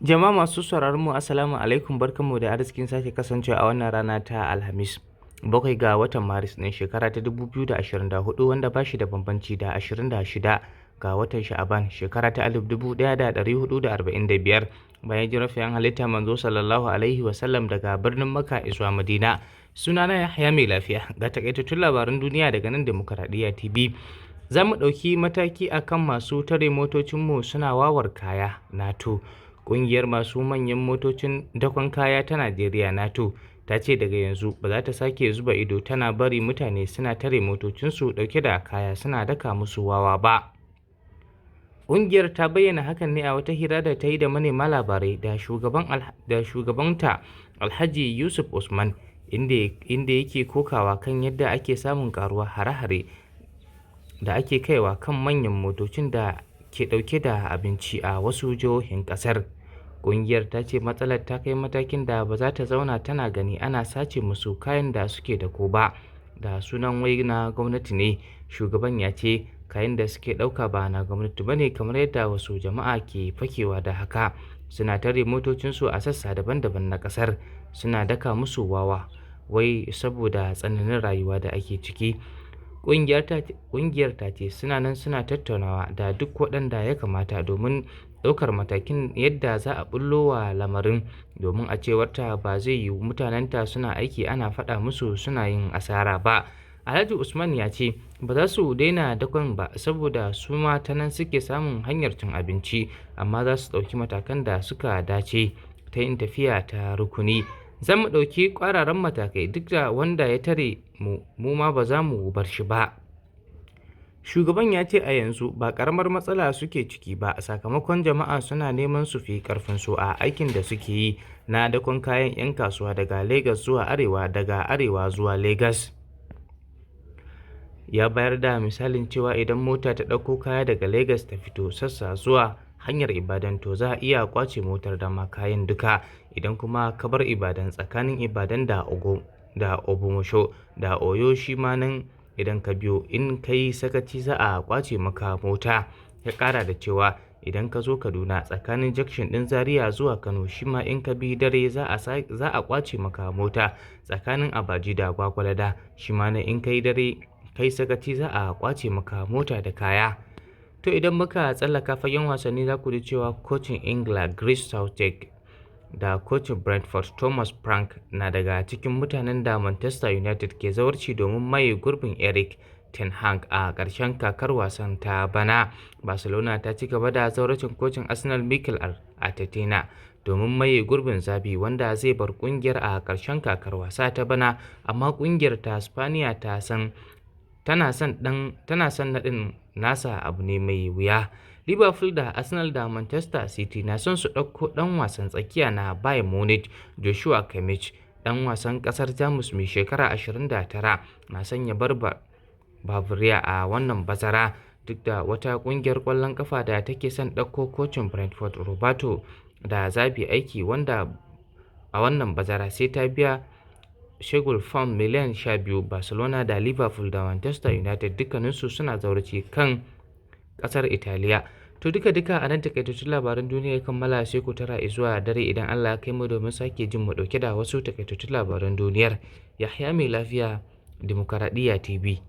Jama'a masu sauraron mu, assalamu alaikum, barkanmu da arzikin sake kasancewa a wannan rana ta Alhamis, 7 ga watan Maris ɗin shekara ta 2024, wanda ba shi da bambanci da 26 ga watan Sha'aban, shekara ta 1445 bayan hijirar fiyayyen halitta Manzo Sallallahu Alaihi Wasallam daga birnin Makka zuwa Madina. Sunana Yahaya Mai Lafiya, ga takaitattun labaran duniya daga nan Demokaradiyya TV. Za mu ɗauki mataki akan masu tare motocinmu suna wawar kaya, NATO. Ƙungiyar masu manyan motocin dakon kaya ta Najeriya, NATO, ta ce daga yanzu ba za ta sake zuba ido tana bari mutane suna tare motocinsu ɗauke da kaya suna daka musu wawa ba. Ƙungiyar ta bayyana hakan ne a wata hira da ta yi da manema labarai da shugabanta Alhaji Yusuf Usman, inda yake kokawa kan yadda ake samun ƙaruwar hare-hare da ake kaiwa kan manyan motocin da ke ɗauke da abinci a wasu jihohin ƙasar. Ƙungiyar ta ce matsalar ta kai matakin da ba za ta zauna tana gani ana sace musu kayan da suke dako ba, da sunan wai na gwamnati ne. Shugaban ya ce kayan da suke ɗauka ba na gwamnati ba ne kamar yadda wasu jama'a ke fakewa da haka suna tare motocinsu a sassa daban-daban na ƙasar suna daka musu wawa, wai saboda tsananin rayuwa da ake ciki. Ƙungiyar ta ce suna nan suna tattaunawa da duk waɗanda ya kamata domin ɗaukar matakin yadda za a ɓullo wa lamarin, domin a cewarta ba zai yiwu mutanenta suna aiki ana faɗa musu suna yin asara ba. Alhaji Usman ya ce ba za su daina dakon ba saboda su ma ta nan suke samun hanyar cin abinci, amma za su ɗauki matakan da suka dace ta yin tafiya ta rukuni. Za mu ɗauki ƙwararan matakai, duk da wanda ya tare mu, mu ma ba za mu bar shi ba. Shugaban ya ce a yanzu ba ƙaramar matsala suke ciki ba, sakamakon jama'a suna neman su fi ƙarfinsu a aikin da suke yi na dakon kayan 'yan kasuwa daga Legas zuwa Arewa, daga Arewa zuwa Legas. Ya bayar da misalin cewa idan mota ta ɗauko kaya daga Legas ta fito sassa zuwa hanyar Ibadan, to za a iya ƙwace motar da ma kayan duka. Idan kuma ka bar Ibadan, tsakanin Ibadan da da Ogbomoso da Oyo, shi ma nan idan ka biyo, in ka yi sakaci za a ƙwace maka mota. Ya ƙara da cewa idan ka zo Kaduna, tsakanin junction ɗin Zaria zuwa Kano, shi ma in ka bi dare za a ƙwace maka mota. Tsakanin Abaji da Gwagwalada, shi ma nan in ka yi dare kai sakaci za a ƙwace maka mota da kaya. To idan muka tsallaka fagen wasanni, za ku ji cewa kocin Ingila Gareth Southgate da kocin Brentford Thomas Frank na daga cikin mutanen da Manchester United ke zawarci domin maye gurbin Erik ten Hag a ƙarshen kakar wasan ta bana. Barcelona ta ci gaba da zawarcin kocin Arsenal Mikel Arteta domin maye gurbin Xavi, wanda zai bar ƙungiyar a ƙarshen kakar wasa ta bana, amma ƙungiyar ta Spaniya ta san tana son naɗin nasa abu ne mai wuya. Liverpool da Arsenal da Manchester City na son su ɗauko ɗan wasan tsakiya na Bayern Munich Joshua Kimmich. Ɗan wasan ƙasar Jamus mai shekara 29 na son ya bar Bavaria a wannan bazara, duk da wata ƙungiyar ƙwallon ƙafa da take son ɗauko kocin Brentford Roberto da Xabi aiki, wanda a wannan bazara sai ta biya shagul fam miliyan 12. Barcelona da Liverpool da Manchester United dukkaninsu suna zawarci kan ƙasar Italiya. To duka-duka a nan takaitattun labaran duniya ya kammala, sai ku tara zuwa dare idan Allah ya kai mu domin sake jin mu ɗauke da wasu takaitattun labaran duniyar. Yahaya Mai Lafiya, Demokaradiyya TV.